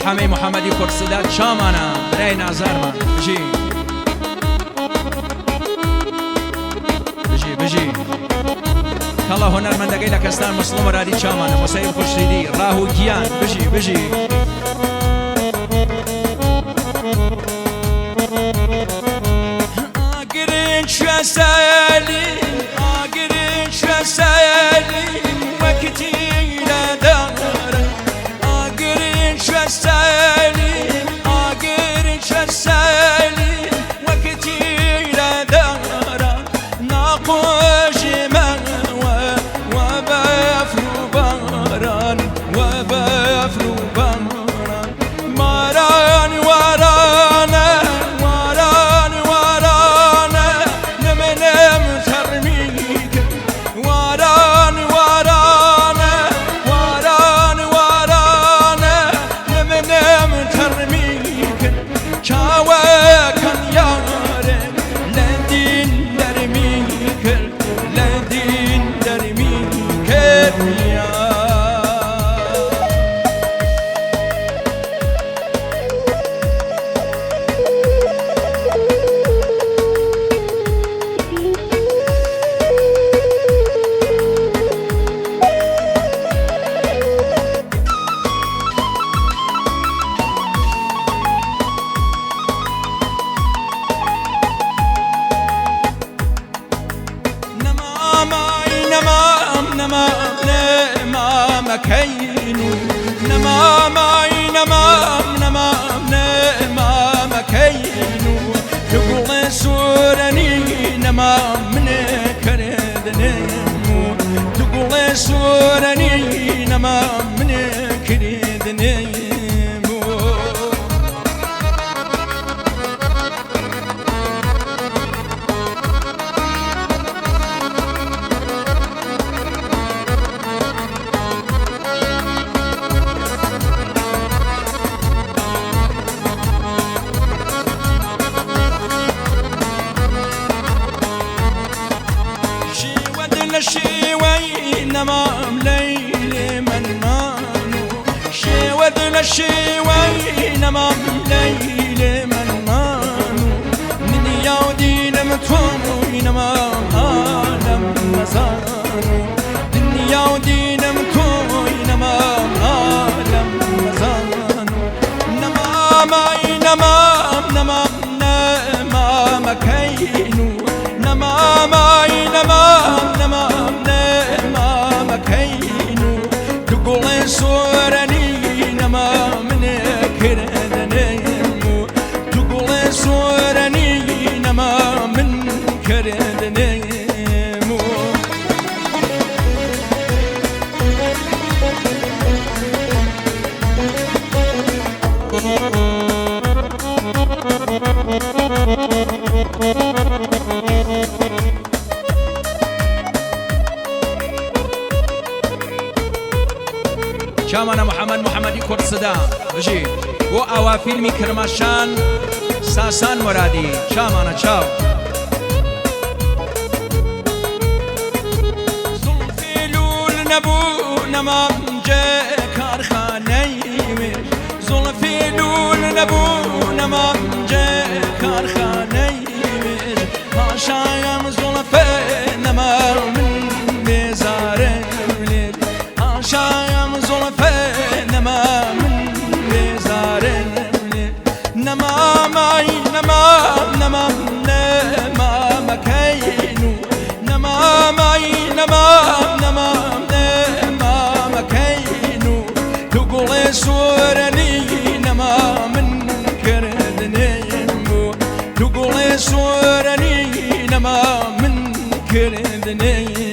حەمەی محەممەدی کوڕسدا چامانە برای نازارمان. بژی بژی بژی. کەڵە هونەرمەندەکەی لە کەستان مسڵم مەرادی چامانە مۆسەی خوشریدی ڕاه و گیان. بژی بژی. ئاگرین شوێسەلی ئاگرین شوێسەلی وەکتی لەدارە ئاگرین شوێسەلی ئاگرین شوێسەلی وەکتی لەدارە ناقۆژمەوە وەبەفر و باران وەبەفر و باران ماران وارانە واران وارانە نمنم تەرمیکە واران وارانە واران وارانە نمنم تەرمیکە چاوەکەن یارم لە دین دەرمی کرد لە دین دەرمی کرد یار. نەمامای نەمام نەمام نەمامەکەین و نەمامای نەمام نەمام نەمامەکەین و تگوڵێ سوورەنی نەمام منێ کردنم و تگوڵێ سوورەنی نەمام منێ کردنم و شێوەی نەمام لەیلێ مەنمان و دنیا و دینم تۆی نەمام عالەم مەزان و دنیا و دینم تۆی نەمام عالەم مەزان و نەمامای نەمام نەمام نەمامەکەین و نەمامای نەمام نەمام نەمامەکەین و تو گوڵێ سۆرەنی نەما منێ کردنێم و تو گوڵێ سۆرەنی نەما من کردنێم و چامانە محەممەد محەممەدی کوڕ سدا بژی بۆ ئاوا فیلمی کرماشان ساسان مۆرادی چامانە چاو. زوڵفی لوول نەبوو نەمام جێ کارخانەی وێژ زوڵفی لوول نەبوو نەمام جێ کارخانەی وێژ پاشایم زوڵفێ نەما من بێزارم لێت پاشایم زوڵفێ نەما من بێزارم لێت نەمامای نەمام نەمام نەمامەکەین و نەمامای نەمام نەمام نەمامەکەین و تو گوڵێ سۆرەنی نەما من کردنێم بوو تو گوڵێ سۆرەنی نەما من کردنێم.